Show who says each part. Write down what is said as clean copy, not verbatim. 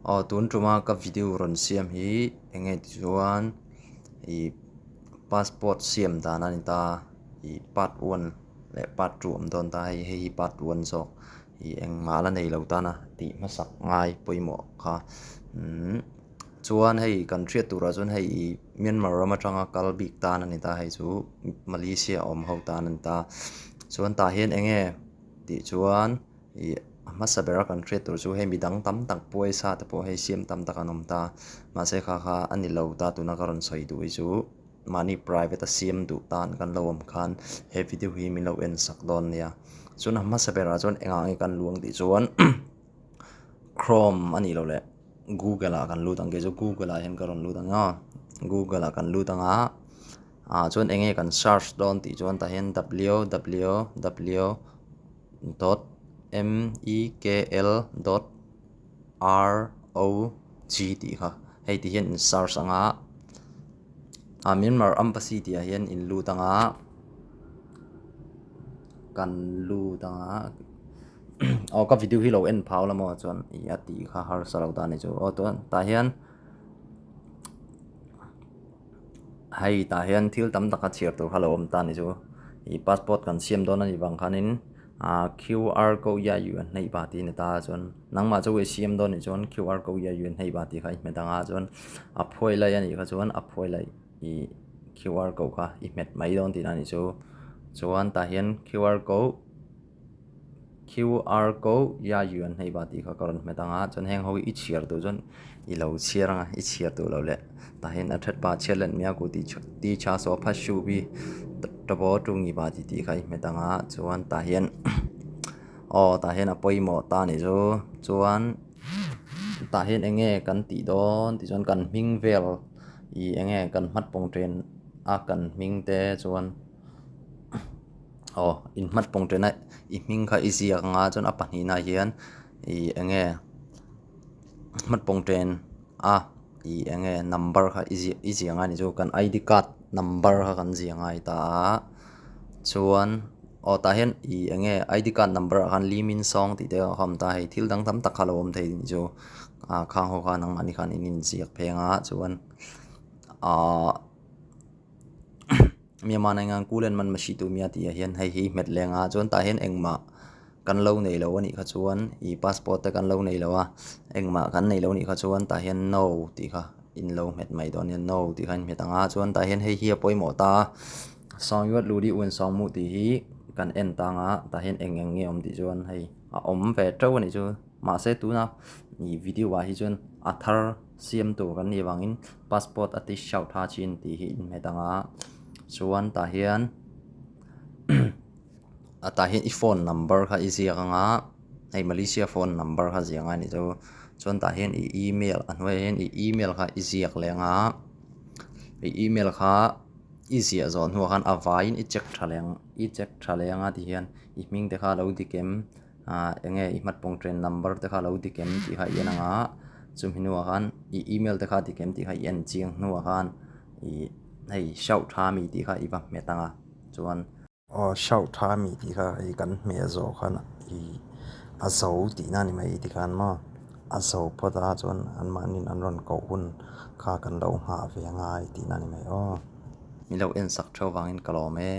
Speaker 1: Aw tun tuma ka video rawn siam hi eng nge ti chuan ih passport siam dan a ni ta ih part one leh part two a awm dawn ta hei hei hi part one zawk ih engmah la nei lo tana tih hmasak ngai pawimawh kha umm chuan hei kan hriat turah chuan hei ih Myanmar ram atanga kal bik tan a ni ta hei chu Malaysia awm ho tan a ni ta chuan tah hian eng nge tih chuan. Ih a hmasa bera kan hriat tur chu hei midang tam tak pawisa te pawh hei siam tam tak an awm ta mahse kha kha a ni lo ta tuna ka rawn sawi duh hi chu mahni private a siam duh tan kan lo awm khan he video hi min lo en sak dawn nia chuan a hmasa berah chuan engah nge kan luang tih chuan chrome a nih loh leh google ah kan lut ang kei chu google ah hian ka rawn lut ang a google ah kan lut ang a ah chuan eng nge kan search dawn tih chuan tah hian w w w dot m e k l dot r o g tih kha hei ti hian in search ang a ah Myanmar embassy tih ah hian in lut ang a kan lut ang a aw ka video hi lo en phau la maw chuan ih a tih kha harsa lo ta a ni chu aw chuan tah hian. Hei tah hian thil tam tak a chhiar tur kha lo awm ta a ni chu ih passport kan siam dawn a nih vang khanin ah Q R code ia yuan hneih va tih a ni ta a chuan nangmah chu i siam dawn anih chuan Q R code ia yuan hneih va tih kha i hmet ang a chuan a phuai lai a nih kha chuan a phuai lai ih Q R code kha i hmet mai dawn tihna a nih chu chuan tah hian Q R code. Q R code ya yuan hei ba tih kha ka rawn hmet ang a chuan heng ho hi i chhiar duh chuan i lo chhiar ang a i chhiar duh loh leh tah hian a that pa chhiar let mai a ku tih tih tha saw phat shu bi tawpaw tu ngi ba tih tih kha i hmet ang a chuan tah hian aw tah hian a pawimawh ta a nih chu chuan tah hian eng nge kan tih dawn tih chuan kan hming vel ih eng nge kan hmat pawng chen a kan hming te chuan. Aw inhmat pawng tena i hming kha i ziak anga chuan a pahnihnaah hian ih eng nge hmat pawng ten a ih eng nge number kha i ziah i ziah ngai a ni chu kan I D card number kha kan ziah ngai ta a chuan aw tah hian ih eng nge I D card number ah khan lim in sawng tih te a awm ta hei thil dang tam tak kha a lo awm thei a nih chu ah khang ho khan nangmahni khan in inziak pheng a chuan ahh. Myanmar na ingan Kulen man masi tu mia tih ah hian hei hi hmet leng a chuan tah hian engmah kan lo nei lo anih kha chuan ih passport te kan lo nei lo a engmah kan nei lo anih kha chuan tah hian no tih kha in lo hmet mai dawn nia no tih kha in hmet ang a chuan tah hian hei hi a pawimawh ta a Sawngyuat Ludi Uan Sawngmu tih hi kan en tang a tah hian eng eng nge awm tih chuan hei a awm ve teuh anih chu mahse tuna ih video ah hi chuan a thar. Siam tur kan nih avangin passport a ti shout tha chin tih hi inhmet ang a chuan tah hian a tah hian i phone number kha i ziak ang a hei Malaysia phone number kha ziah ngai a nih chu chuan tah hian i email a hnuaiah hian i email kha i ziak leh ang a i email kha i ziah zawh hnuah khan a vaiin i check tha leh ang i check tha leh ang a tihian i hming te kha a lo dik em. Ah eng nge i hmat pawng train number te kha a lo dik em tih kha i en ang a chumi hnuah khan i email te kha a dik em tih kha i en chiang hnuah khan ih hei hrauh tha mi tih kha i va hmet ang a chuan aw hrauh tha mi tih kha hei kan hmeh zawh khan ih a zo tihna a ni mai tikhan maw a zo phawt a chuan anmahniin an rawn koh hun kha kan lo nghah ve angai tihna a ni mai aw. Min lo en sak theuh vangin ka lawm e.